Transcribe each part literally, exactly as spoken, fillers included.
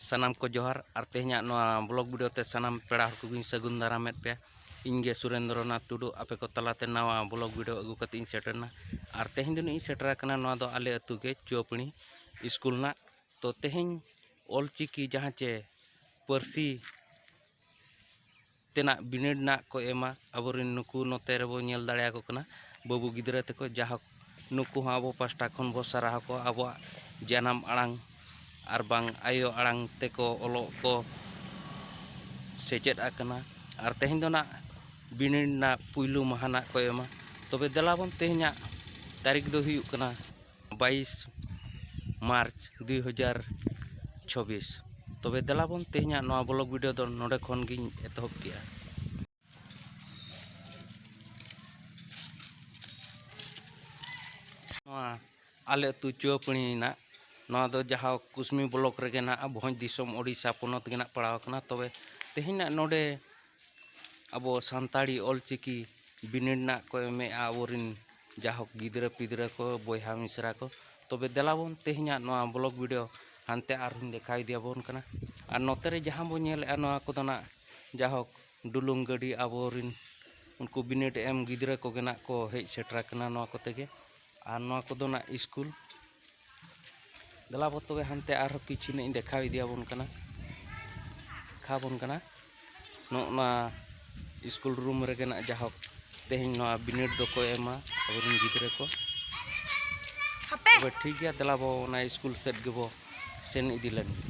ᱥᱟᱱᱟᱢ ᱠᱚ ᱡᱚᱦᱟᱨ᱾ ᱟᱨ ᱛᱮᱦᱮᱧᱟᱜ ᱱᱚᱣᱟ ᱵᱞᱚᱜ ᱵᱷᱤᱰᱤᱭᱳ ᱛᱮ ᱥᱟᱱᱟᱢ ᱯᱮᱲᱟ ᱦᱚᱲ ᱠᱚᱜᱮᱧ ᱥᱟᱹᱜᱩᱱ ᱫᱟᱨᱟᱢᱮᱫ ᱯᱮᱭᱟ᱾ ᱤᱧ ᱜᱮ ᱥᱩᱨᱮᱱᱫᱨᱚᱱᱟᱛᱷ ᱴᱩᱰᱩ, ᱟᱯᱮ ᱠᱚ ᱛᱟᱞᱟᱛᱮ ᱱᱟᱣᱟ ᱵᱞᱚᱜ ᱵᱷᱤᱰᱤᱭᱳ ᱟᱹᱜᱩ ᱠᱟᱛᱮ ᱤᱧ ᱥᱮᱴᱮᱨᱱᱟ᱾ ᱟᱨ ᱛᱮᱦᱮᱧ ᱫᱚ ᱱᱤᱧ ᱥᱮᱴᱮᱨ ᱟᱠᱟᱱᱟ ᱱᱚᱣᱟ ᱫᱚ ᱟᱞᱮ ᱟᱹᱛᱩ ᱜᱮ ᱪᱩᱣᱟᱹᱯᱟᱹᱲᱤ ᱥᱠᱩᱞ ᱨᱮᱱᱟᱜ᱾ ᱛᱚ ᱛᱮᱦᱮᱧ ᱚᱞᱪᱤᱠᱤ ᱡᱟᱦᱟᱸ ᱪᱮ ᱯᱟᱹᱨᱥᱤ ᱛᱮᱱᱟᱜ ᱵᱤᱱᱤᱰ ᱨᱮᱱᱟᱜ ᱠᱚ ᱮᱢᱟ᱾ ᱟᱵᱚᱨᱮᱱ ᱱᱩᱠᱩ ᱱᱚᱛᱮ ᱨᱮᱵᱚ ᱧᱮᱞ ᱫᱟᱲᱮᱭᱟᱠᱚ ᱠᱟᱱᱟ, ᱵᱟᱹᱵᱩ ᱜᱤᱫᱽᱨᱟᱹ ᱛᱟᱠᱚ, ᱡᱟᱦᱳᱠ ᱱᱩᱠᱩ ᱦᱚᱸ ᱟᱵᱚ ᱯᱟᱥᱴᱟ ᱠᱷᱚᱱ ᱵᱚ ᱥᱟᱨᱦᱟᱣ ᱠᱚᱣᱟ, ᱟᱵᱚᱣᱟᱜ ᱡᱟᱱᱟᱢ ᱟᱲᱟᱝ ᱟᱨ ᱵᱟᱝ ᱟᱭᱳ ᱟᱲᱟᱝ ᱛᱮᱠᱚ ᱚᱞᱚᱜ ᱠᱚ ᱥᱮᱪᱮᱫ ᱟᱠᱟᱱᱟ᱾ ᱟᱨ ᱛᱮᱦᱮᱧ ᱫᱚ ᱱᱟᱜ ᱵᱤᱱᱤᱰ ᱨᱮᱱᱟᱜ ᱯᱩᱭᱞᱩ ᱢᱟᱦᱟ ᱱᱟᱜ ᱠᱚ ᱮᱢᱟ᱾ ᱛᱚᱵᱮ ᱫᱮᱞᱟ ᱵᱚᱱ, ᱛᱮᱦᱮᱧᱟᱜ ᱛᱟᱹᱨᱤᱠᱷ ᱫᱚ ᱦᱩᱭᱩᱜ ᱠᱟᱱᱟ ᱵᱟᱭᱤᱥ ᱢᱟᱨᱪ ᱫᱩᱭ ᱦᱟᱡᱟᱨ ᱪᱷᱚᱵᱵᱤᱥ᱾ ᱛᱚᱵᱮ ᱫᱮᱞᱟ ᱵᱚᱱ, ᱛᱮᱦᱮᱧᱟᱜ ᱱᱚᱣᱟ ᱵᱞᱚᱜ ᱵᱷᱤᱰᱤᱭᱳ ᱫᱚ ᱱᱚᱰᱮ ᱠᱷᱚᱱ ᱜᱤᱧ ᱮᱛᱚᱦᱚᱵ ᱠᱮᱜᱼᱟ᱾ ᱱᱚᱣᱟ ᱟᱞᱮ ᱟᱹᱛᱩ ᱪᱩᱣᱟᱹᱯᱟᱹᱲᱤ ᱨᱮᱱᱟᱜ, ᱱᱚᱣᱟ ᱫᱚ ᱡᱟᱦᱟᱸ ᱠᱩᱥᱢᱤ ᱵᱞᱚᱠ ᱨᱮᱜᱮ ᱱᱟᱜ ᱵᱷᱚᱸᱡᱽ ᱫᱤᱥᱚᱢ ᱳᱰᱤᱥᱟ ᱯᱚᱱᱚᱛ ᱜᱮ ᱱᱟᱜ ᱯᱟᱲᱟᱣ ᱟᱠᱟᱱᱟ᱾ ᱛᱚᱵᱮ ᱛᱮᱦᱮᱧ ᱱᱟᱜ ᱱᱚᱰᱮ ᱟᱵᱚ ᱥᱟᱱᱛᱟᱲᱤ ᱚᱞᱪᱤᱠᱤ ᱵᱤᱱᱤᱰ ᱨᱮᱱᱟᱜ ᱠᱚ ᱮᱢᱮᱜᱼᱟ ᱟᱵᱚᱨᱮᱱ ᱡᱟᱦᱳᱠ ᱜᱤᱫᱽᱨᱟᱹ ᱯᱤᱫᱽᱨᱟᱹ ᱠᱚ, ᱵᱚᱭᱦᱟ ᱢᱤᱥᱨᱟ ᱠᱚ᱾ ᱛᱚᱵᱮ ᱫᱮᱞᱟ ᱵᱚᱱ, ᱛᱮᱦᱮᱧᱟᱜ ᱱᱚᱣᱟ ᱵᱞᱚᱜ ᱵᱷᱤᱰᱤᱭᱳ ᱦᱟᱱᱛᱮ ᱟᱨᱦᱚᱸᱧ ᱫᱮᱠᱷᱟᱣ ᱤᱫᱤᱭᱟᱵᱚᱱ ᱠᱟᱱᱟ᱾ ᱟᱨ ᱱᱚᱛᱮ ᱨᱮ ᱡᱟᱦᱟᱸ ᱵᱚᱱ ᱧᱮᱞᱮᱜᱼᱟ, ᱱᱚᱣᱟ ᱠᱚᱫᱚ ᱱᱟᱜ ᱡᱟᱦᱳᱠ ᱰᱩᱞᱩᱝ ᱜᱟᱹᱰᱤ ᱟᱵᱚᱨᱮᱱ ᱩᱱᱠᱩ ᱵᱤᱱᱤᱰ ᱮᱢ ᱜᱤᱫᱽᱨᱟᱹ ᱠᱚᱜᱮ ᱱᱟᱜ ᱠᱚ ᱦᱮᱡ ᱥᱮᱴᱮᱨ ᱟᱠᱟᱱᱟ ᱱᱚᱣᱟ ᱠᱚᱛᱮ ᱜᱮ᱾ ᱟᱨ ᱱᱚᱣᱟ ᱠᱚᱫᱚ ᱱᱟᱜ ᱥᱠᱩᱞ᱾ ᱫᱮᱞᱟ ᱵᱚ ᱛᱚᱵᱮ ᱦᱟᱱᱛᱮ ᱟᱨᱦᱚᱸ ᱠᱤᱪᱷᱩ ᱱᱟᱜ ᱤᱧ ᱫᱮᱠᱷᱟᱣ ᱤᱫᱤᱭᱟᱵᱚᱱ ᱠᱟᱱᱟ, ᱫᱮᱠᱷᱟᱣ ᱟᱵᱚᱱ ᱠᱟᱱᱟ᱾ ᱱᱚᱜᱼᱚ ᱱᱟ ᱥᱠᱩᱞ ᱨᱩᱢ ᱨᱮᱜᱮ ᱱᱟᱜ ᱡᱟᱦᱳᱠ ᱛᱮᱦᱮᱧ ᱱᱚᱣᱟ ᱵᱤᱱᱤᱰ ᱫᱚᱠᱚ ᱮᱢᱟ ᱟᱵᱚᱨᱮᱱ ᱜᱤᱫᱽᱨᱟᱹ ᱠᱚ᱾ ᱦᱟᱯᱮ᱾ ᱛᱚᱵᱮ ᱴᱷᱤᱠ ᱜᱮᱭᱟ, ᱫᱮᱞᱟ ᱵᱚ ᱚᱱᱟ ᱥᱠᱩᱞ ᱥᱮᱫ ᱜᱮᱵᱚ ᱥᱮᱱ ᱤᱫᱤ ᱞᱮᱱ ᱜᱮ᱾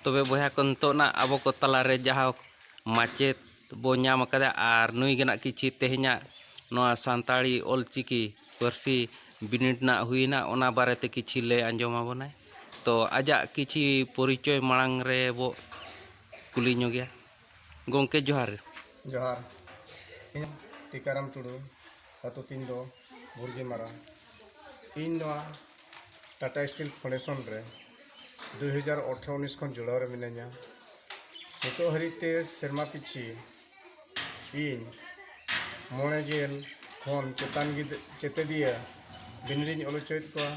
ᱛᱚᱵᱮ ᱵᱚᱭᱦᱟ ᱠᱚ, ᱱᱤᱛᱚᱜ ᱱᱟᱜ ᱟᱵᱚ ᱠᱚ ᱛᱟᱞᱟᱨᱮ ᱡᱟᱦᱟᱸ ᱢᱟᱪᱮᱫ ᱵᱚ ᱧᱟᱢ ᱟᱠᱟᱫᱟ, ᱟᱨ ᱱᱩᱭ ᱜᱮ ᱱᱟᱜ ᱠᱤᱪᱷᱤ ᱛᱮᱦᱮᱧᱟᱜ ᱱᱚᱣᱟ ᱥᱟᱱᱛᱟᱲᱤ ᱚᱞᱪᱤᱠᱤ ᱯᱟᱹᱨᱥᱤ ᱵᱤᱱᱤᱰ ᱨᱮᱱᱟᱜ ᱦᱩᱭᱮᱱᱟ, ᱚᱱᱟ ᱵᱟᱨᱮᱛᱮ ᱠᱤᱪᱷᱤ ᱞᱟᱹᱭ ᱟᱸᱡᱚᱢ ᱟᱵᱚᱱᱟᱭ᱾ ᱛᱚ ᱟᱡᱟᱜ ᱠᱤᱪᱷᱤ ᱯᱚᱨᱤᱪᱚᱭ ᱢᱟᱲᱟᱝ ᱨᱮ ᱵᱚ ᱠᱩᱞᱤ ᱧᱚᱜᱮᱭᱟ᱾ ᱜᱚᱢᱠᱮ ᱡᱚᱦᱟᱨ᱾ ᱡᱚᱦᱟᱨ᱾ ᱤᱧ ᱴᱤᱠᱟᱨᱟᱢ ᱴᱩᱰᱩ, ᱟᱹᱛᱩ ᱛᱤᱧ ᱫᱚ ᱵᱩᱨᱜᱤᱢᱟᱨᱟ᱾ ᱤᱧ ᱱᱚᱣᱟ ᱴᱟᱴᱟ ᱥᱴᱤᱞ ᱯᱷᱟᱣᱩᱱᱰᱮᱥᱚᱱ ᱨᱮ ᱫᱩᱭ ᱦᱟᱡᱟᱨ ᱟᱴᱷᱨᱚ ᱩᱱᱤᱥ ᱠᱷᱚᱱ ᱡᱚᱲᱟᱣ ᱨᱮ ᱢᱤᱱᱟᱹᱧᱟ᱾ ᱱᱤᱛᱚᱜ ᱦᱟᱹᱨᱤᱡ ᱛᱮ ᱥᱮᱨᱢᱟ ᱯᱤᱪᱷᱤ ᱤᱧ ᱢᱚᱬᱮ ᱜᱮᱞ ᱠᱷᱚᱱ ᱪᱮᱛᱟᱱ ᱜᱤᱫ- ᱪᱮᱛᱮᱫᱤᱭᱟᱹ ᱵᱤᱱᱤᱰᱤᱧ ᱚᱞ ᱦᱚᱪᱚᱭᱮᱫ ᱠᱚᱣᱟ᱾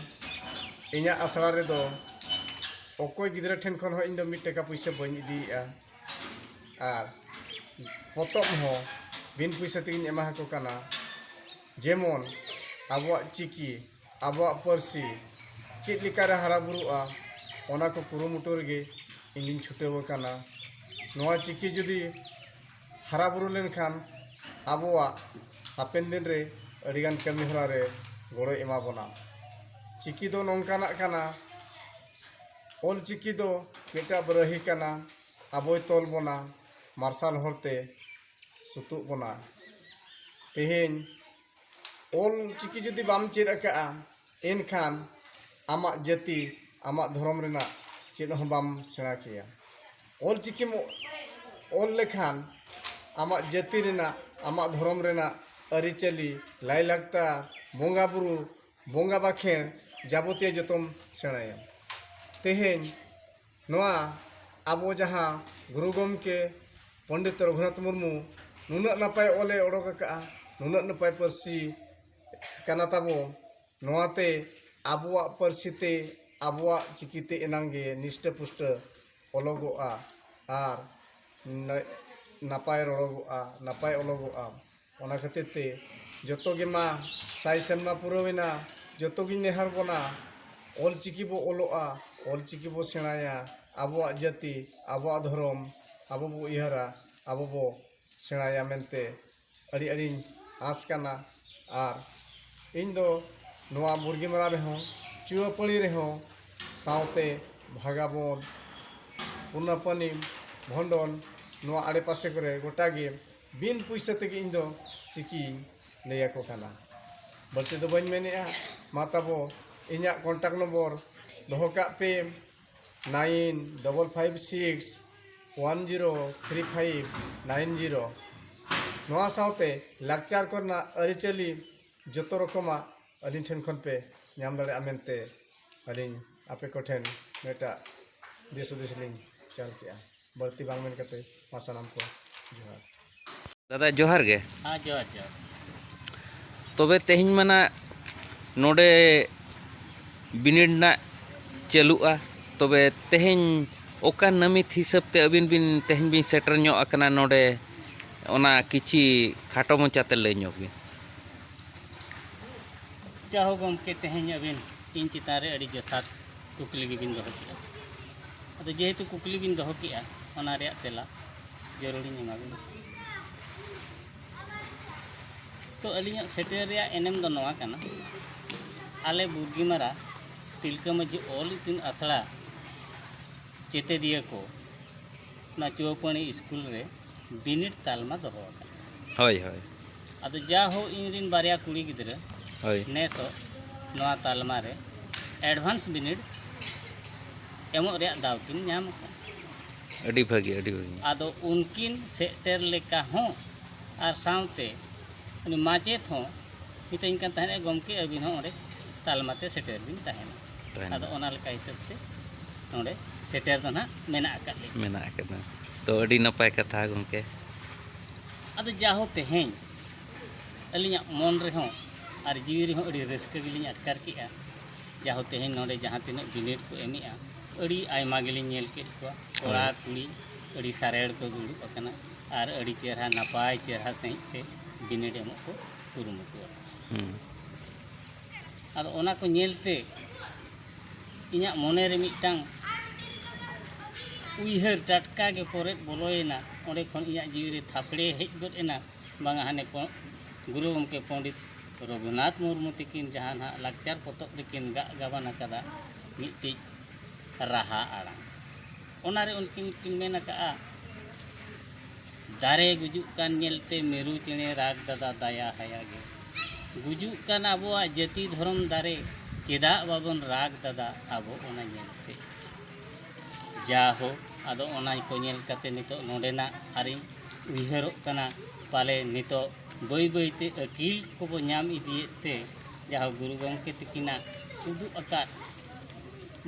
ᱤᱧᱟᱹᱜ ᱟᱥᱲᱟ ᱨᱮᱫᱚ ᱚᱠᱚᱭ ᱜᱤᱫᱽᱨᱟᱹ ᱴᱷᱮᱱ ᱠᱷᱚᱱ ᱦᱚᱸ ᱤᱧ ᱫᱚ ᱢᱤᱫ ᱴᱟᱠᱟ ᱯᱩᱭᱥᱟᱹ ᱵᱟᱹᱧ ᱤᱫᱤᱭᱮᱫᱼᱟ᱾ ᱟᱨ ᱯᱚᱛᱚᱵ ᱦᱚᱸ ᱵᱤᱱ ᱯᱩᱭᱥᱟᱹ ᱛᱮᱜᱮᱧ ᱮᱢᱟ ᱟᱠᱚ ᱠᱟᱱᱟ᱾ ᱡᱮᱢᱚᱱ ᱟᱵᱚᱣᱟᱜ ᱪᱤᱠᱤ, ᱟᱵᱚᱣᱟᱜ ᱯᱟᱹᱨᱥᱤ ᱪᱮᱫ ᱞᱮᱠᱟᱨᱮ ᱦᱟᱨᱟ ᱵᱩᱨᱩᱜᱼᱟ, ᱚᱱᱟ ᱠᱚ ᱠᱩᱨᱩᱢᱩᱴᱩ ᱨᱮᱜᱮ ᱤᱧ ᱫᱩᱧ ᱪᱷᱩᱴᱟᱹᱣ ᱟᱠᱟᱱᱟ᱾ ᱱᱚᱣᱟ ᱪᱤᱠᱤ ᱡᱩᱫᱤ ᱦᱟᱨᱟ ᱵᱩᱨᱩ ᱞᱮᱱᱠᱷᱟᱱ ᱟᱵᱚᱣᱟᱜ ᱦᱟᱯᱮᱱ ᱫᱤᱱ ᱨᱮ ᱟᱹᱰᱤᱜᱟᱱ ᱠᱟᱹᱢᱤ ᱦᱚᱨᱟ ᱨᱮ ᱜᱚᱲᱚᱭ ᱮᱢᱟ ᱵᱚᱱᱟ᱾ ᱪᱤᱠᱤ ᱫᱚ ᱱᱚᱝᱠᱟᱱᱟᱜ ᱠᱟᱱᱟ, ᱚᱞ ᱪᱤᱠᱤ ᱫᱚ ᱢᱤᱫᱴᱟᱜ ᱵᱟᱨᱟᱦᱤ ᱠᱟᱱᱟ, ᱟᱵᱚᱭ ᱛᱚᱞ ᱵᱚᱱᱟ, ᱢᱟᱨᱥᱟᱞ ᱦᱚᱨᱛᱮ ᱥᱩᱛᱩᱜ ᱵᱚᱱᱟ᱾ ᱛᱮᱦᱮᱧ ᱚᱞ ᱪᱤᱠᱤ ᱡᱩᱫᱤ ᱵᱟᱢ ᱪᱮᱫ ᱟᱠᱟᱫᱼᱟ, ᱮᱱᱠᱷᱟᱱ ᱟᱢᱟᱜ ᱡᱟᱹᱛᱤ, ᱟᱢᱟᱜ ᱫᱷᱚᱨᱚᱢ ᱨᱮᱱᱟᱜ ᱪᱮᱫ ᱦᱚᱸ ᱵᱟᱢ ᱥᱮᱬᱟ ᱠᱮᱭᱟ᱾ ᱚᱞ ᱪᱤᱠᱤᱢ ᱚᱞ ᱞᱮᱠᱷᱟᱱ ᱟᱢᱟᱜ ᱡᱟᱹᱛᱤ ᱨᱮᱱᱟᱜ, ᱟᱢᱟᱜ ᱫᱷᱚᱨᱚᱢ ᱨᱮᱱᱟᱜ ᱟᱹᱨᱤᱪᱟᱹᱞᱤ, ᱞᱟᱭᱼᱞᱟᱠᱪᱟᱨ, ᱵᱚᱸᱜᱟ ᱵᱩᱨᱩ, ᱵᱚᱸᱜᱟ ᱵᱟᱠᱷᱮᱬ, ᱡᱟᱵᱚᱛᱤᱭᱚ ᱡᱚᱛᱚᱢ ᱥᱮᱬᱟᱭᱟ᱾ ᱛᱮᱦᱮᱧ ᱱᱚᱣᱟ ᱟᱵᱚ ᱡᱟᱦᱟᱸ ᱜᱩᱨᱩ ᱜᱚᱢᱠᱮ ᱯᱚᱱᱰᱤᱛ ᱨᱚᱜᱷᱩᱱᱟᱛᱷ ᱢᱩᱨᱢᱩ ᱱᱩᱱᱟᱹᱜ ᱱᱟᱯᱟᱭ ᱚᱞᱮ ᱚᱰᱚᱠ ᱟᱠᱟᱫᱼᱟ, ᱱᱩᱱᱟᱹᱜ ᱱᱟᱯᱟᱭ ᱯᱟᱹᱨᱥᱤ ᱠᱟᱱᱟ ᱛᱟᱵᱚ, ᱱᱚᱣᱟᱛᱮ ᱟᱵᱚᱣᱟᱜ ᱯᱟᱹᱨᱥᱤ ᱛᱮ, ᱟᱵᱚᱣᱟᱜ ᱪᱤᱠᱤ ᱛᱮ ᱮᱱᱟᱝ ᱜᱮ ᱱᱤᱥᱴᱟᱹ ᱯᱩᱥᱴᱟᱹ ᱚᱞᱚᱜᱚᱜᱼᱟ ᱟᱨ ᱱᱟ- ᱱᱟᱯᱟᱭ ᱨᱚᱲᱚᱜᱚᱜᱼᱟ, ᱱᱟᱯᱟᱭ ᱚᱞᱚᱜᱚᱜᱼᱟ᱾ ᱚᱱᱟ ᱠᱷᱟᱹᱛᱤᱨ ᱛᱮ ᱡᱚᱛᱚ ᱜᱮ ᱢᱟ ᱥᱟᱭ ᱥᱮᱨᱢᱟ ᱯᱩᱨᱟᱹᱣᱮᱱᱟ, ᱡᱚᱛᱚ ᱜᱤᱧ ᱱᱮᱦᱚᱨ ᱵᱚᱱᱟ, ᱚᱞ ᱪᱤᱠᱤ ᱵᱚ ᱚᱞᱚᱜᱼᱟ, ᱚᱞ ᱪᱤᱠᱤ ᱵᱚ ᱥᱮᱬᱟᱭᱟ, ᱟᱵᱚᱣᱟᱜ ᱡᱟᱹᱛᱤ, ᱟᱵᱚᱣᱟᱜ ᱫᱷᱚᱨᱚᱢ ᱟᱵᱚ ᱵᱚ ᱩᱭᱦᱟᱹᱨᱟ, ᱟᱵᱚ ᱵᱚ ᱥᱮᱬᱟᱭᱟ ᱢᱮᱱᱛᱮ ᱟᱹᱰᱤ ᱟᱹᱰᱤᱧ ᱟᱸᱥ ᱠᱟᱱᱟ᱾ ᱟᱨ ᱤᱧ ᱫᱚ ᱱᱚᱣᱟ ᱵᱩᱨᱜᱤᱢᱟᱨᱟ ᱨᱮᱦᱚᱸ, ᱪᱩᱣᱟᱹᱯᱟᱹᱲᱤ ᱨᱮᱦᱚᱸ, ᱥᱟᱶᱛᱮ ᱵᱷᱟᱜᱟᱵᱚᱸᱫᱽ, ᱯᱩᱱᱟᱯᱟᱱᱤ, ᱵᱷᱚᱸᱰᱚᱱ, ᱱᱚᱣᱟ ᱟᱲᱮᱯᱟᱥᱮ ᱠᱚᱨᱮ ᱜᱚᱴᱟ ᱜᱮ ᱵᱤᱱ ᱯᱩᱭᱥᱟᱹ ᱛᱮᱜᱮ ᱤᱧ ᱫᱚ ᱪᱤᱠᱤᱧ ᱞᱟᱹᱭ ᱟᱠᱚ ᱠᱟᱱᱟ᱾ ᱵᱟᱹᱲᱛᱤ ᱫᱚ ᱵᱟᱹᱧ ᱢᱮᱱᱮᱫᱼᱟ᱾ ᱢᱟ ᱛᱟᱵᱚ, ᱤᱧᱟᱹᱜ contact number ᱫᱚᱦᱚ ᱠᱟᱜ ᱯᱮ, nine double five six one zero three five nine zero᱾ ᱱᱚᱣᱟ ᱥᱟᱶᱛᱮ ᱞᱟᱠᱪᱟᱨ ᱠᱚᱨᱮᱱᱟᱜ ᱟᱹᱨᱤᱪᱟᱹᱞᱤ ᱡᱚᱛᱚ ᱨᱚᱠᱚᱢᱟᱜ ᱟᱹᱞᱤᱧ ᱴᱷᱮᱱ ᱠᱷᱚᱱ ᱯᱮ ᱧᱟᱢ ᱫᱟᱲᱮᱭᱟᱜᱼᱟ ᱢᱮᱱᱛᱮ ᱟᱹᱞᱤᱧ ᱟᱯᱮ ᱠᱚᱴᱷᱮᱱ ᱢᱤᱫᱴᱟᱜ ᱫᱤᱥ ᱦᱩᱫᱤᱥ ᱞᱤᱧ ᱪᱟᱞ ᱠᱮᱜᱼᱟ᱾ ᱵᱟᱹᱲᱛᱤ ᱵᱟᱝ ᱢᱮᱱ ᱠᱟᱛᱮ ᱢᱟ ᱥᱟᱱᱟᱢ ᱠᱚ ᱡᱚᱦᱟᱨ᱾ ᱫᱟᱫᱟ, ᱡᱚᱦᱟᱨ ᱜᱮ᱾ ᱦᱮᱸ, ᱡᱚᱦᱟᱨ, ᱡᱚᱦᱟᱨ᱾ ᱛᱚᱵᱮ ᱛᱮᱦᱮᱧ ᱢᱟ ᱱᱟᱜ ᱱᱚᱰᱮ ᱵᱤᱱᱤᱰ ᱱᱟᱜ ᱪᱟᱹᱞᱩᱜᱼᱟ, ᱛᱚᱵᱮ ᱛᱮᱦᱮᱧ ᱚᱠᱟ ᱱᱟᱹᱢᱤᱛ ᱦᱤᱥᱟᱹᱵ ᱛᱮ ᱟᱹᱵᱤᱱ ᱵᱤᱱ ᱛᱮᱦᱮᱧ ᱵᱤᱱ ᱥᱮᱴᱮᱨ ᱧᱚᱜ ᱟᱠᱟᱱᱟ ᱱᱚᱰᱮ, ᱚᱱᱟ ᱠᱤᱪᱷᱤ ᱠᱷᱟᱴᱚ ᱢᱚᱪᱟᱛᱮ ᱞᱟᱹᱭ ᱧᱚᱜ ᱵᱤᱱ᱾ ᱡᱟᱦᱳ ᱜᱚᱢᱠᱮ, ᱛᱮᱦᱮᱧ ᱟᱹᱵᱤᱱ ᱤᱧ ᱪᱮᱛᱟᱱ ᱨᱮ ᱟᱹᱰᱤ ᱡᱚᱛᱷᱟᱛ ᱠᱩᱠᱞᱤ ᱜᱮᱵᱤᱱ ᱫᱚᱦᱚ ᱠᱮᱫᱟ᱾ ᱟᱫᱚ ᱡᱮᱦᱮᱛᱩ ᱠᱩᱠᱞᱤ ᱵᱤᱱ ᱫᱚᱦᱚ ᱠᱮᱜᱼᱟ, ᱚᱱᱟ ᱨᱮᱭᱟᱜ ᱛᱮᱞᱟ ᱡᱟᱹᱨᱩᱲᱤᱧ ᱮᱢᱟ ᱵᱤᱱᱟ᱾ ᱛᱚ, ᱟᱹᱞᱤᱧᱟᱜ ᱥᱮᱴᱮᱨ ᱨᱮᱭᱟᱜ ᱮᱱᱮᱢ ᱫᱚ ᱱᱚᱣᱟ ᱠᱟᱱᱟ, ᱟᱞᱮ ᱵᱩᱨᱜᱤᱢᱟᱨᱟ ᱛᱤᱞᱠᱟᱹ ᱢᱟᱹᱡᱷᱤ ᱚᱞ ᱤᱛᱩᱱ ᱟᱥᱲᱟ ᱪᱮᱛᱮᱫᱤᱭᱟᱹ ᱠᱚ ᱚᱱᱟ ᱪᱩᱣᱟᱹᱯᱟᱹᱲᱤ ᱥᱠᱩᱞ ᱨᱮ ᱵᱤᱱᱤᱰ ᱛᱟᱞᱢᱟ ᱫᱚᱦᱚ ᱟᱠᱟᱱᱟ᱾ ᱦᱳᱭ, ᱦᱳᱭ᱾ ᱟᱫᱚ ᱡᱟᱦᱳ ᱤᱧ ᱨᱤᱱ ᱵᱟᱨᱭᱟ ᱠᱩᱲᱤ ᱜᱤᱫᱽᱨᱟᱹ ᱦᱳᱭ᱾ ᱱᱮᱥᱚᱜ ᱱᱚᱣᱟ ᱛᱟᱞᱢᱟ ᱨᱮ advance ᱵᱤᱱᱤᱰ ᱮᱢᱚᱜ ᱨᱮᱭᱟᱜ ᱫᱟᱣ ᱠᱤᱱ ᱧᱟᱢ ᱟᱠᱟᱫᱟ᱾ ᱟᱹᱰᱤ ᱵᱷᱟᱹᱜᱤ, ᱟᱹᱰᱤ ᱵᱷᱟᱹᱜᱤ᱾ ᱟᱫᱚ ᱩᱱᱠᱤᱱ ᱥᱮᱴᱮᱨ ᱞᱮᱠᱟ ᱦᱚᱸ ᱟᱨ ᱥᱟᱶᱛᱮ ᱩᱱᱤ ᱢᱟᱪᱮᱫ ᱦᱚᱸ ᱢᱤᱛᱟᱹᱧ ᱠᱟᱱ ᱛᱟᱦᱮᱸᱫ, "ᱜᱚᱢᱠᱮ, ᱟᱹᱵᱤᱱ ᱦᱚᱸ ᱚᱸᱰᱮ ᱛᱟᱞᱢᱟ ᱛᱮ ᱥᱮᱴᱮᱨ ᱵᱤᱱ ᱛᱟᱦᱮᱱᱟ᱾" ᱛᱟᱦᱮᱱᱟ᱾ ᱟᱫᱚ ᱚᱱᱟ ᱞᱮᱠᱟ ᱦᱤᱥᱟᱹᱵ ᱛᱮ ᱱᱚᱰᱮ ᱥᱮᱴᱮᱨ ᱫᱚ ᱱᱟᱦᱟᱜ ᱢᱮᱱᱟᱜ ᱟᱠᱟᱫ ᱞᱤᱧᱟ᱾ ᱢᱮᱱᱟᱜ ᱟᱠᱟᱫᱟ᱾ ᱛᱚ, ᱟᱹᱰᱤ ᱱᱟᱯᱟᱭ ᱠᱟᱛᱷᱟ, ᱜᱚᱢᱠᱮ᱾ ᱟᱫᱚ ᱡᱟᱦᱳ ᱛᱮᱦᱮᱧ ᱟᱹᱞᱤᱧᱟᱜ ᱢᱚᱱ ᱨᱮᱦᱚᱸ ᱟᱨ ᱡᱤᱣᱤ ᱨᱮᱦᱚᱸ ᱟᱹᱰᱤ ᱨᱟᱹᱥᱠᱟᱹ ᱜᱮᱞᱤᱧ ᱟᱴᱠᱟᱨ ᱠᱮᱜᱼᱟ᱾ ᱡᱟᱦᱳ ᱛᱮᱦᱮᱧ ᱱᱚᱰᱮ ᱡᱟᱦᱟᱸ ᱛᱤᱱᱟᱹᱜ ᱵᱤᱱᱤᱰ ᱠᱚ ᱮᱢᱮᱜᱼᱟ, ᱟᱹᱰᱤ ᱟᱭᱢᱟ ᱜᱮᱞᱤᱧ ᱧᱮᱞ ᱠᱮᱫ ᱠᱚᱣᱟ᱾ ᱠᱚᱲᱟ ᱦᱳᱭ᱾ ᱠᱩᱲᱤ ᱟᱹᱰᱤ ᱥᱟᱨᱮᱲ ᱠᱚ ᱫᱩᱲᱩᱵ ᱟᱠᱟᱱᱟ ᱟᱨ ᱟᱹᱰᱤ ᱪᱮᱦᱨᱟ, ᱱᱟᱯᱟᱭ ᱪᱮᱦᱨᱟ ᱥᱟᱺᱦᱤᱡ ᱛᱮ ᱵᱤᱱᱤᱰ ᱮᱢᱚᱜ ᱠᱚ ᱠᱩᱨᱩᱢᱩᱴᱩ ᱟᱠᱟᱫᱟ᱾ ᱦᱩᱸ᱾ ᱟᱫᱚ ᱚᱱᱟ ᱠᱚ ᱧᱮᱞᱛᱮ ᱤᱧᱟᱹᱜ ᱢᱚᱱᱮ ᱨᱮ ᱢᱤᱫᱴᱟᱝ ᱩᱭᱦᱟᱹᱨ ᱴᱟᱴᱠᱟ ᱜᱮ ᱯᱚᱨᱮᱫ ᱵᱚᱞᱚᱭᱮᱱᱟ᱾ ᱚᱸᱰᱮ ᱠᱷᱚᱱ ᱤᱧᱟᱹᱜ ᱡᱤᱣᱤ ᱨᱮ ᱛᱷᱟᱯᱲᱮ ᱦᱮᱡ ᱜᱚᱫ ᱮᱱᱟ, ᱵᱟᱝᱟ ᱦᱟᱱᱮ ᱯᱚ-, ᱜᱩᱨᱩ ᱜᱚᱢᱠᱮ ᱯᱚᱱᱰᱤᱛ ᱨᱚᱜᱷᱩᱱᱟᱛᱷ ᱢᱩᱨᱢᱩ ᱛᱤᱠᱤᱱ ᱡᱟᱦᱟᱸ ᱱᱟᱦᱟᱜ ᱞᱟᱠᱪᱟᱨ ᱯᱚᱛᱚᱵ ᱨᱮᱠᱤᱱ ᱜᱟᱜ ᱜᱟᱵᱟᱱ ᱟᱠᱟᱫᱟ ᱢᱤᱫᱴᱤᱡ ᱨᱟᱦᱟ ᱟᱲᱟᱝ, ᱚᱱᱟᱨᱮ ᱩᱱᱠᱤᱱ ᱠᱤᱱ ᱢᱮᱱ ᱟᱠᱟᱫᱼᱟ, ᱫᱟᱨᱮ ᱜᱩᱡᱩᱜ ᱠᱟᱱ ᱧᱮᱞᱛᱮ ᱢᱤᱨᱩ ᱪᱮᱬᱮ ᱨᱟᱜᱽ ᱫᱟᱫᱟ ᱫᱟᱭᱟ ᱦᱟᱭᱟ ᱜᱮ᱾ ᱜᱩᱡᱩᱜ ᱠᱟᱱ ᱟᱵᱚᱣᱟᱜ ᱡᱟᱹᱛᱤ ᱫᱷᱚᱨᱚᱢ ᱫᱟᱨᱮ, ᱪᱮᱫᱟᱜ ᱵᱟᱵᱚᱱ ᱨᱟᱜᱽ ᱫᱟᱫᱟ ᱟᱵᱚ ᱚᱱᱟ ᱧᱮᱞᱛᱮ? ᱡᱟᱦᱳᱠ, ᱟᱫᱚ ᱚᱱᱟ ᱠᱚ ᱧᱮᱞ ᱠᱟᱛᱮ ᱱᱤᱛᱚᱜ ᱱᱚᱰᱮᱱᱟᱜ ᱟᱨᱤᱧ ᱩᱭᱦᱟᱹᱨᱚᱜ ᱠᱟᱱᱟ, ᱯᱟᱞᱮ ᱱᱤᱛᱚᱜ ᱵᱟᱹᱭ ᱵᱟᱹᱭᱛᱮ ᱟᱹᱠᱤᱞ ᱠᱚᱵᱚ ᱧᱟᱢ ᱤᱫᱤᱭᱮᱫ ᱛᱮ, ᱡᱟᱦᱳᱠ, ᱜᱩᱨᱩ ᱜᱚᱢᱠᱮ ᱛᱤᱠᱤᱱᱟᱜ ᱩᱫᱩᱜ ᱟᱠᱟᱫ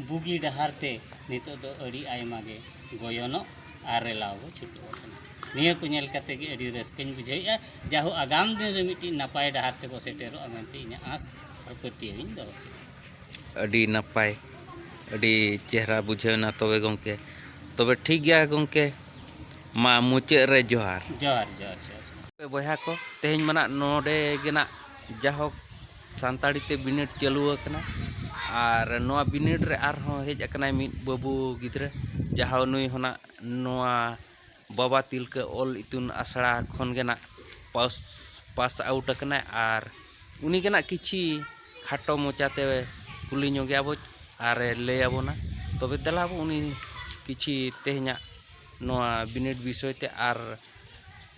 ᱵᱩᱜᱤ ᱰᱟᱦᱟᱨ ᱛᱮ ᱱᱤᱛᱚᱜ ᱫᱚ ᱟᱹᱰᱤ ᱟᱭᱢᱟ ᱜᱮ ᱜᱚᱭᱚᱱᱚᱜ ᱟᱨ ᱨᱮᱞᱟᱣ ᱵᱚ ᱪᱷᱩᱴᱟᱹᱣ ᱟᱠᱟᱱᱟ᱾ ᱱᱤᱭᱟᱹ ᱠᱚ ᱧᱮᱞ ᱠᱟᱛᱮ ᱜᱮ ᱟᱹᱰᱤ ᱨᱟᱹᱥᱠᱟᱹᱧ ᱵᱩᱡᱷᱟᱹᱣᱮᱫᱼᱟ᱾ ᱡᱟᱦᱳᱠ, ᱟᱜᱟᱢ ᱫᱤᱱ ᱨᱮ ᱢᱤᱫᱴᱤᱡ ᱱᱟᱯᱟᱭ ᱰᱟᱦᱟᱨ ᱛᱮᱵᱚ ᱥᱮᱴᱮᱨᱚᱜᱼᱟ ᱢᱮᱱᱛᱮ ᱤᱧᱟᱹᱜ ᱟᱸᱥ ᱟᱨ ᱯᱟᱹᱛᱭᱟᱹᱣ ᱤᱧ ᱫᱚᱦᱚ ᱠᱮᱫᱟ᱾ ᱟᱹᱰᱤ ᱱᱟᱯᱟᱭ, ᱟᱹᱰᱤ ᱪᱮᱦᱨᱟ ᱵᱩᱡᱷᱟᱹᱣ ᱮᱱᱟ ᱛᱚᱵᱮ ᱜᱚᱢᱠᱮ᱾ ᱛᱚᱵᱮ ᱴᱷᱤᱠ ᱜᱮᱭᱟ ᱜᱚᱢᱠᱮ, ᱢᱟ ᱢᱩᱪᱟᱹᱫ ᱨᱮ ᱡᱚᱦᱟᱨ᱾ ᱡᱚᱦᱟᱨ, ᱡᱚᱦᱟᱨ, ᱡᱚᱦᱟᱨ᱾ ᱵᱚᱭᱦᱟ ᱠᱚ, ᱛᱮᱦᱮᱧ ᱢᱟ ᱱᱟᱜ ᱱᱚᱰᱮ ᱜᱮ ᱱᱟᱜ ᱡᱟᱦᱳᱠ ᱥᱟᱱᱛᱟᱲᱤ ᱛᱮ ᱵᱤᱱᱤᱰ ᱪᱟᱹᱞᱩ ᱟᱠᱟᱱᱟ᱾ ᱟᱨ ᱱᱚᱣᱟ ᱵᱤᱱᱤᱰ ᱨᱮ ᱟᱨᱦᱚᱸ ᱦᱮᱡ ᱟᱠᱟᱱᱟᱭ ᱢᱤᱫ ᱵᱟᱹᱵᱩ ᱜᱤᱫᱽᱨᱟᱹ, ᱡᱟᱦᱟᱸ ᱱᱩᱭ ᱦᱚᱸ ᱱᱟᱜ ᱱᱚᱣᱟ ᱵᱟᱵᱟ ᱛᱤᱞᱠᱟᱹ ᱚᱞ ᱤᱛᱩᱱ ᱟᱥᱲᱟ ᱠᱷᱚᱱ ᱜᱮ ᱱᱟᱜ ᱯᱟᱥ, ᱯᱟᱥ ᱟᱣᱩᱴ ᱟᱠᱟᱱᱟᱭ᱾ ᱟᱨ ᱩᱱᱤ ᱜᱮ ᱱᱟᱜ ᱠᱤᱪᱷᱤ ᱠᱷᱟᱴᱚ ᱢᱚᱪᱟᱛᱮ ᱠᱩᱞᱤ ᱧᱚᱜᱮ ᱟᱵᱚ ᱟᱨᱮ ᱞᱟᱹᱭ ᱟᱵᱚᱱᱟ᱾ ᱛᱚᱵᱮ ᱫᱮᱞᱟ ᱵᱚ ᱩᱱᱤ ᱠᱤᱪᱷᱤ ᱛᱮᱦᱮᱧᱟᱜ ᱱᱚᱣᱟ ᱵᱤᱱᱤᱰ ᱵᱤᱥᱚᱭ ᱛᱮ ᱟᱨ,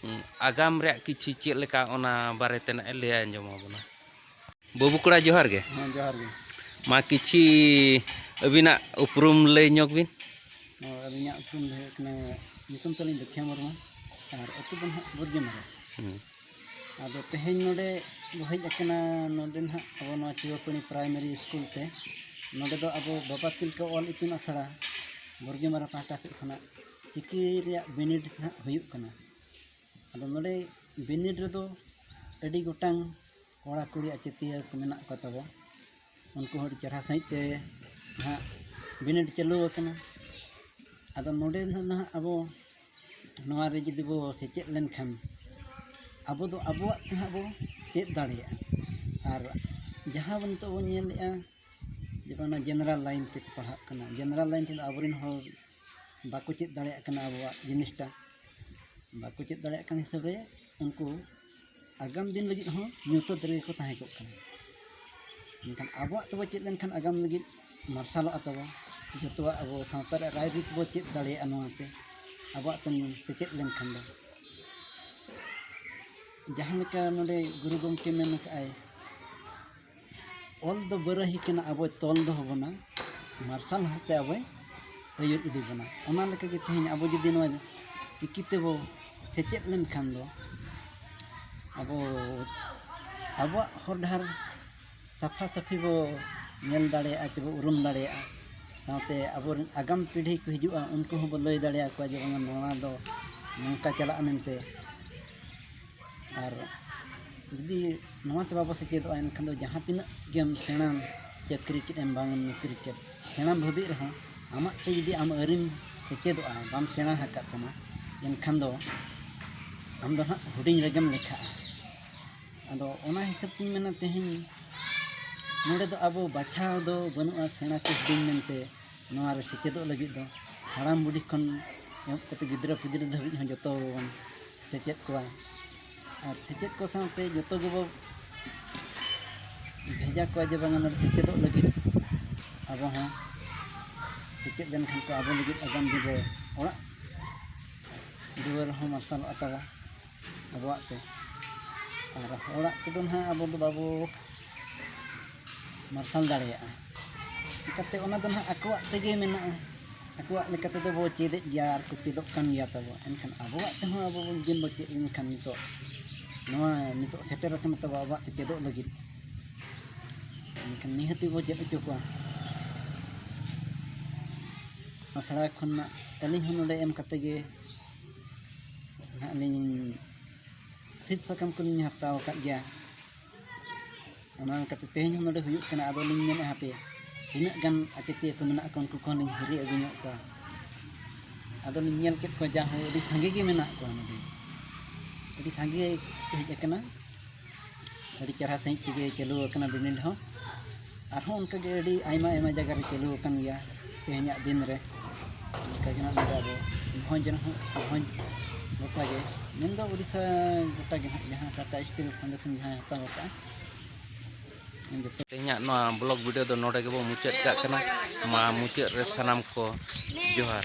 ᱩᱸ, ᱟᱜᱟᱢ ᱨᱮᱭᱟᱜ ᱠᱤᱪᱷᱤ ᱪᱮᱫ ᱞᱮᱠᱟ ᱚᱱᱟ ᱵᱟᱨᱮ ᱛᱮ ᱱᱟᱜ ᱮ ᱞᱟᱹᱭ ᱟᱸᱡᱚᱢ ᱟᱵᱚᱱᱟ᱾ ᱵᱟᱹᱵᱩ ᱠᱚᱲᱟ ᱡᱚᱦᱟᱨ ᱜᱮ᱾ ᱦᱮᱸ, ᱡᱚᱦᱟᱨ ᱜᱮ᱾ ᱢᱟ ᱠᱤᱪᱷᱤ ᱟᱹᱵᱤᱱᱟᱜ ᱩᱯᱨᱩᱢ ᱞᱟᱹᱭ ᱧᱚᱜ ᱵᱤᱱ᱾ ᱦᱚᱸ, ᱟᱹᱞᱤᱧᱟᱜ ᱩᱯᱨᱩᱢ ᱫᱚ ᱦᱩᱭᱩᱜ ᱠᱟᱱᱟ, ᱧᱩᱛᱩᱢ ᱛᱟᱹᱞᱤᱧ ᱫᱩᱠᱷᱤᱭᱟᱹ ᱢᱩᱨᱢᱩ, ᱟᱨ ᱟᱹᱛᱩ ᱫᱚ ᱱᱟᱦᱟᱜ ᱵᱩᱨᱜᱤᱢᱟᱨᱟ᱾ ᱦᱩᱸ᱾ ᱟᱫᱚ ᱛᱮᱦᱮᱧ ᱱᱚᱰᱮ ᱵᱚ ᱦᱮᱡ ᱟᱠᱟᱱᱟ, ᱱᱚᱰᱮ ᱱᱟᱦᱟᱜ ᱟᱵᱚ ᱱᱚᱣᱟ ᱪᱩᱣᱟᱯᱟᱹᱲᱤ ᱯᱨᱟᱭᱢᱟᱨᱤ ᱥᱠᱩᱞ ᱛᱮ᱾ ᱱᱚᱰᱮ ᱫᱚ ᱟᱵᱚ ᱵᱟᱵᱟ ᱛᱤᱞᱠᱟᱹ ᱚᱞ ᱤᱛᱩᱱ ᱟᱥᱲᱟ ᱵᱩᱨᱜᱤᱢᱟᱨᱟ ᱯᱟᱦᱴᱟ ᱥᱮᱫ ᱠᱷᱚᱱᱟᱜ ᱪᱤᱠᱤ ᱨᱮᱭᱟᱜ ᱵᱤᱱᱤᱰ ᱱᱟᱦᱟᱜ ᱦᱩᱭᱩᱜ ᱠᱟᱱᱟ᱾ ᱟᱫᱚ ᱱᱚᱰᱮ ᱵᱤᱱᱤᱰ ᱨᱮᱫᱚ ᱟᱹᱰᱤ ᱜᱚᱴᱟᱝ ᱠᱚᱲᱟ ᱠᱩᱲᱤ ᱟᱪᱮᱛᱤᱭᱟᱹ ᱠᱚ ᱢᱮᱱᱟᱜ ᱠᱚ ᱛᱟᱵᱚ, ᱩᱱᱠᱩ ᱦᱚᱸ ᱟᱹᱰᱤ ᱪᱮᱦᱨᱟ ᱥᱟᱺᱦᱤᱡ ᱛᱮ ᱱᱟᱦᱟᱜ ᱵᱤᱱᱤᱰ ᱪᱟᱹᱞᱩ ᱟᱠᱟᱱᱟ᱾ ᱟᱫᱚ ᱱᱚᱰᱮ ᱱᱟᱦᱟᱜ ᱟᱵᱚ ᱱᱚᱣᱟ ᱨᱮ ᱡᱩᱫᱤ ᱵᱚ ᱥᱮᱪᱮᱫ ᱞᱮᱱᱠᱷᱟᱱ, ᱟᱵᱚ ᱫᱚ ᱟᱵᱚᱣᱟᱜ ᱛᱮ ᱱᱟᱦᱟᱜ ᱵᱚ ᱪᱮᱫ ᱫᱟᱲᱮᱭᱟᱜᱼᱟ᱾ ᱟᱨ ᱡᱟᱦᱟᱸ ᱵᱚ ᱱᱤᱛᱚᱜ ᱵᱚᱱ ᱧᱮᱞᱮᱫᱼᱟ, ᱡᱮ ᱚᱱᱟ ᱡᱮᱱᱟᱨᱟᱞ ᱞᱟᱭᱤᱱ ᱛᱮᱠᱚ ᱯᱟᱲᱦᱟᱜ ᱠᱟᱱᱟ, ᱡᱮᱱᱟᱨᱟᱞ ᱞᱟᱭᱤᱱ ᱛᱮᱫᱚ ᱟᱵᱚᱨᱮᱱ ᱦᱚᱲ ᱵᱟᱠᱚ ᱪᱮᱫ ᱫᱟᱲᱮᱭᱟᱜ ᱠᱟᱱᱟ ᱟᱵᱚᱣᱟᱜ ᱡᱤᱱᱤᱥᱴᱟ᱾ ᱵᱟᱠᱚ ᱪᱮᱫ ᱫᱟᱲᱮᱭᱟᱜ ᱠᱟᱱ ᱦᱤᱥᱟᱹᱵ ᱨᱮ ᱩᱱᱠᱩ ᱟᱜᱟᱢ ᱫᱤᱱ ᱞᱟᱹᱜᱤᱫ ᱦᱚᱸ ᱧᱩᱛᱟᱹᱛ ᱨᱮᱜᱮ ᱠᱚ ᱛᱟᱦᱮᱸ ᱠᱚᱜ ᱠᱟᱱᱟ᱾ ᱢᱮᱱᱠᱷᱟᱱ ᱟᱵᱚᱣᱟᱜ ᱛᱮᱵᱚ ᱪᱮᱫ ᱞᱮᱱᱠᱷᱟᱱ ᱟᱜᱟᱢ ᱞᱟᱹᱜᱤᱫ ᱢᱟᱨᱥᱟᱞᱚᱜᱼᱟ ᱛᱟᱵᱚ᱾ ᱡᱚᱛᱚᱣᱟᱜ ᱟᱵᱚ ᱥᱟᱶᱛᱟ ᱨᱮᱭᱟᱜ ᱨᱟᱭᱨᱤᱛ ᱵᱚ ᱪᱮᱫ ᱫᱟᱲᱮᱭᱟᱜᱼᱟ ᱱᱚᱣᱟᱛᱮ, ᱟᱵᱚᱣᱟᱜ ᱛᱮᱢ ᱥᱮᱪᱮᱫ ᱞᱮᱱᱠᱷᱟᱱ ᱫᱚ᱾ ᱡᱟᱦᱟᱸ ᱞᱮᱠᱟ ᱱᱚᱰᱮ ᱜᱩᱨᱩ ᱜᱚᱢᱠᱮ ᱢᱮᱱ ᱟᱠᱟᱫᱼᱟᱭ, ᱚᱞ ᱫᱚ ᱵᱟᱨᱟᱦᱤ ᱠᱟᱱᱟ, ᱟᱵᱚᱭ ᱛᱚᱞ ᱫᱚᱦᱚ ᱵᱚᱱᱟ, ᱢᱟᱨᱥᱟᱞ ᱦᱚᱨᱛᱮ ᱟᱵᱚᱭ ᱟᱹᱭᱩᱨ ᱤᱫᱤ ᱵᱚᱱᱟ᱾ ᱚᱱᱟ ᱞᱮᱠᱟᱜᱮ ᱛᱮᱦᱮᱧ ᱟᱵᱚ ᱡᱩᱫᱤ ᱱᱚᱣᱟ ᱪᱤᱠᱤ ᱛᱮᱵᱚ ᱥᱮᱪᱮᱫ ᱞᱮᱱᱠᱷᱟᱱ ᱫᱚ ᱟᱵᱚ ᱟᱵᱚᱣᱟᱜ ᱦᱚᱨ ᱰᱟᱦᱟᱨ ᱥᱟᱯᱷᱟ ᱥᱟᱹᱯᱷᱤ ᱵᱚ ᱧᱮᱞ ᱫᱟᱲᱮᱭᱟᱜᱼᱟ ᱪᱮ ᱵᱚ ᱩᱨᱩᱢ ᱫᱟᱲᱮᱭᱟᱜᱼᱟ᱾ ᱥᱟᱶᱛᱮ ᱟᱵᱚᱨᱮᱱ ᱟᱜᱟᱢ ᱯᱤᱲᱦᱤ ᱠᱚ ᱦᱤᱡᱩᱜᱼᱟ, ᱩᱱᱠᱩ ᱦᱚᱸᱵᱚ ᱞᱟᱹᱭ ᱫᱟᱲᱮᱭᱟᱠᱚᱣᱟ ᱡᱮ ᱵᱟᱝᱟ ᱱᱚᱣᱟ ᱫᱚ ᱱᱚᱝᱠᱟ ᱪᱟᱞᱟᱜᱼᱟ ᱢᱮᱱᱛᱮ᱾ ᱟᱨ ᱡᱩᱫᱤ ᱱᱚᱣᱟ ᱛᱮ ᱵᱟᱵᱚ ᱥᱮᱪᱮᱫᱚᱜᱼᱟ, ᱮᱱᱠᱷᱟᱱ ᱫᱚ ᱡᱟᱦᱟᱸ ᱛᱤᱱᱟᱹᱜ ᱜᱮᱢ ᱥᱮᱬᱟᱢ, ᱪᱟᱹᱠᱨᱤ ᱠᱮᱫ ᱮᱢ ᱵᱟᱝ ᱮᱢ ᱱᱚᱠᱨᱤ ᱠᱮᱫ, ᱥᱮᱬᱟᱢ ᱵᱷᱟᱹᱵᱤᱜ ᱨᱮᱦᱚᱸ ᱟᱢᱟᱜ ᱛᱮ ᱡᱩᱫᱤ ᱟᱢ ᱟᱹᱣᱨᱤᱢ ᱥᱮᱪᱮᱫᱚᱜᱼᱟ, ᱵᱟᱢ ᱥᱮᱬᱟ ᱟᱠᱟᱫ ᱛᱟᱢᱟ, ᱮᱱᱠᱷᱟᱱ ᱫᱚ ᱟᱢ ᱫᱚ ᱱᱟᱦᱟᱜ ᱦᱩᱰᱤᱧ ᱨᱮᱜᱮᱢ ᱞᱮᱠᱷᱟᱜᱼᱟ᱾ ᱟᱫᱚ ᱚᱱᱟ ᱦᱤᱥᱟᱹᱵ ᱛᱤᱧ ᱢᱮᱱᱟ, ᱛᱮᱦᱮᱧ ᱱᱚᱰᱮ ᱫᱚ ᱟᱵᱚ ᱵᱟᱪᱷᱟᱣ ᱫᱚ ᱵᱟᱹᱱᱩᱜᱼᱟ ᱥᱮᱬᱟ ᱪᱮ ᱦᱩᱰᱤᱧ ᱢᱮᱱᱛᱮ᱾ ᱱᱚᱣᱟ ᱨᱮ ᱥᱮᱪᱮᱫᱚᱜ ᱞᱟᱹᱜᱤᱫ ᱫᱚ ᱦᱟᱲᱟᱢ ᱵᱩᱰᱷᱤ ᱠᱷᱚᱱ ᱮᱦᱚᱵ ᱠᱟᱛᱮ ᱜᱤᱫᱽᱨᱟᱹ ᱯᱤᱫᱽᱨᱟᱹ ᱫᱷᱟᱹᱵᱤᱡ ᱦᱚᱸ ᱡᱚᱛᱚ ᱵᱚᱱ ᱥᱮᱪᱮᱫ ᱠᱚᱣᱟ᱾ ᱟᱨ ᱥᱮᱪᱮᱫ ᱠᱚ ᱥᱟᱶᱛᱮ ᱡᱚᱛᱚ ᱜᱮᱵᱚ ᱵᱷᱮᱡᱟ ᱠᱚᱣᱟ ᱡᱮ ᱵᱟᱝᱟ ᱱᱚᱰᱮ ᱥᱮᱪᱮᱫᱚᱜ ᱞᱟᱹᱜᱤᱫ ᱟᱵᱚ ᱦᱚᱸ ᱥᱮᱪᱮᱫ ᱞᱮᱱᱠᱷᱟᱱ ᱠᱚ ᱟᱵᱚ ᱞᱟᱹᱜᱤᱫ ᱟᱜᱟᱢ ᱫᱤᱱ ᱨᱮ ᱚᱲᱟᱜ ᱫᱩᱣᱟᱹᱨ ᱦᱚᱸ ᱢᱟᱨᱥᱟᱞᱚᱜᱼᱟ ᱛᱟᱵᱚ ᱟᱵᱚᱣᱟᱜ ᱛᱮ᱾ ᱟᱨ ᱦᱚᱲᱟᱜ ᱛᱮᱫᱚ ᱱᱟᱦᱟᱜ ᱟᱵᱚ ᱫᱚ ᱵᱟᱵᱚ ᱢᱟᱨᱥᱟᱞ ᱫᱟᱲᱮᱭᱟᱜᱼᱟ᱾ ᱪᱤᱠᱟᱹᱛᱮ ᱚᱱᱟ ᱫᱚ ᱱᱟᱦᱟᱜ ᱟᱠᱚᱣᱟᱜ ᱛᱮᱜᱮ ᱢᱮᱱᱟᱜᱼᱟ᱾ ᱟᱠᱚᱣᱟᱜ ᱞᱮᱠᱟ ᱛᱮᱫᱚ ᱵᱚ ᱪᱮᱫᱮᱫ ᱜᱮᱭᱟ ᱟᱨ ᱠᱚ ᱪᱮᱫᱚᱜ ᱠᱟᱱ ᱜᱮᱭᱟ ᱛᱟᱵᱚ᱾ ᱮᱱᱠᱷᱟᱱ ᱟᱵᱚᱣᱟᱜ ᱛᱮᱦᱚᱸ ᱟᱵᱚ ᱵᱚᱱ ᱡᱩᱫᱤ ᱵᱚ ᱪᱮᱫ ᱞᱮᱱᱠᱷᱟᱱ ᱱᱤᱛᱚᱜ ᱱᱚᱣᱟ ᱱᱤᱛᱚᱜ ᱥᱮᱴᱮᱨ ᱟᱠᱟᱱᱟ ᱛᱟᱵᱚ ᱟᱵᱚᱣᱟᱜ ᱛᱮ ᱪᱮᱫᱚᱜ ᱞᱟᱹᱜᱤᱫ᱾ ᱮᱱᱠᱷᱟᱱ ᱱᱤᱦᱟᱹᱛᱤ ᱵᱚ ᱪᱮᱫ ᱦᱚᱪᱚ ᱠᱚᱣᱟ᱾ ᱟᱥᱲᱟ ᱠᱷᱚᱱᱟᱜ ᱟᱹᱞᱤᱧ ᱦᱚᱸ ᱱᱚᱰᱮ ᱮᱢ ᱠᱟᱛᱮ ᱜᱮ ᱱᱟᱦᱟᱜ ᱞᱤᱧ ᱥᱤᱫ ᱥᱟᱠᱟᱢ ᱠᱚᱞᱤᱧ ᱦᱟᱛᱟᱣ ᱟᱠᱟᱫ ᱜᱮᱭᱟ᱾ ᱚᱱᱟ ᱞᱮᱠᱟᱛᱮ ᱛᱮᱦᱮᱧ ᱦᱚᱸ ᱱᱚᱰᱮ ᱦᱩᱭᱩᱜ ᱠᱟᱱᱟ᱾ ᱟᱫᱚ ᱞᱤᱧ ᱢᱮᱱᱮᱫᱼᱟ, ᱦᱟᱯᱮ ᱛᱤᱱᱟᱹᱜ ᱜᱟᱱ ᱟᱪᱮᱛᱤᱭᱟᱹ ᱠᱚ ᱢᱮᱱᱟᱜ ᱠᱚᱣᱟ, ᱩᱱᱠᱩ ᱠᱚᱦᱚᱸ ᱞᱤᱧ ᱦᱤᱨᱤ ᱟᱹᱜᱩ ᱧᱚᱜ ᱠᱚᱣᱟ᱾ ᱟᱫᱚ ᱞᱤᱧ ᱧᱮᱞ ᱠᱮᱫ ᱠᱚᱣᱟ, ᱡᱟ ᱦᱳ, ᱟᱹᱰᱤ ᱥᱟᱸᱜᱮ ᱜᱮ ᱢᱮᱱᱟᱜ ᱠᱚᱣᱟ ᱱᱚᱰᱮ, ᱟᱹᱰᱤ ᱥᱟᱸᱜᱮ ᱠᱚ ᱦᱮᱡ ᱟᱠᱟᱱᱟ᱾ ᱟᱹᱰᱤ ᱪᱮᱦᱨᱟ ᱥᱟᱺᱦᱤᱡ ᱛᱮᱜᱮ ᱪᱟᱹᱞᱩ ᱟᱠᱟᱱᱟ ᱵᱤᱱᱤᱰ ᱦᱚᱸ᱾ ᱟᱨᱦᱚᱸ ᱚᱱᱠᱟᱜᱮ ᱟᱹᱰᱤ ᱟᱭᱢᱟ ᱟᱭᱢᱟ ᱡᱟᱭᱜᱟ ᱨᱮ ᱪᱟᱹᱞᱩ ᱟᱠᱟᱱ ᱜᱮᱭᱟ ᱛᱮᱦᱮᱧᱟᱜ ᱫᱤᱱ ᱨᱮ᱾ ᱚᱱᱠᱟᱜᱮ ᱱᱟᱜ ᱱᱚᱰᱮ ᱟᱵᱚ ᱵᱷᱚᱸᱡᱽ ᱨᱮᱦᱚᱸ, ᱵᱷᱚᱸᱡᱽ ᱜᱚᱴᱟ ᱜᱮ, ᱢᱮᱱᱫᱚ ᱳᱰᱤᱥᱟ ᱜᱚᱴᱟ ᱜᱮ ᱱᱟᱜ, ᱡᱟᱦᱟᱸ ᱴᱟᱴᱟ ᱥᱴᱤᱞ ᱯᱷᱟᱣᱩᱱᱰᱮᱥᱚᱱ ᱡᱟᱦᱟᱸᱭ ᱦᱟᱛᱟᱣ ᱟᱠᱟᱫᱼᱟ, ᱡᱚᱛᱚ ᱛᱮᱦᱮᱧᱟᱜ ᱱᱚᱣᱟ ᱵᱞᱚᱜ ᱵᱷᱤᱰᱤᱭᱳ ᱫᱚ ᱱᱚᱰᱮ ᱜᱮᱵᱚ ᱢᱩᱪᱟᱹᱫ ᱠᱟᱜ ᱠᱟᱱᱟ᱾ ᱢᱟ ᱢᱩᱪᱟᱹᱫ ᱨᱮ ᱥᱟᱱᱟᱢ ᱠᱚ ᱡᱚᱦᱟᱨ᱾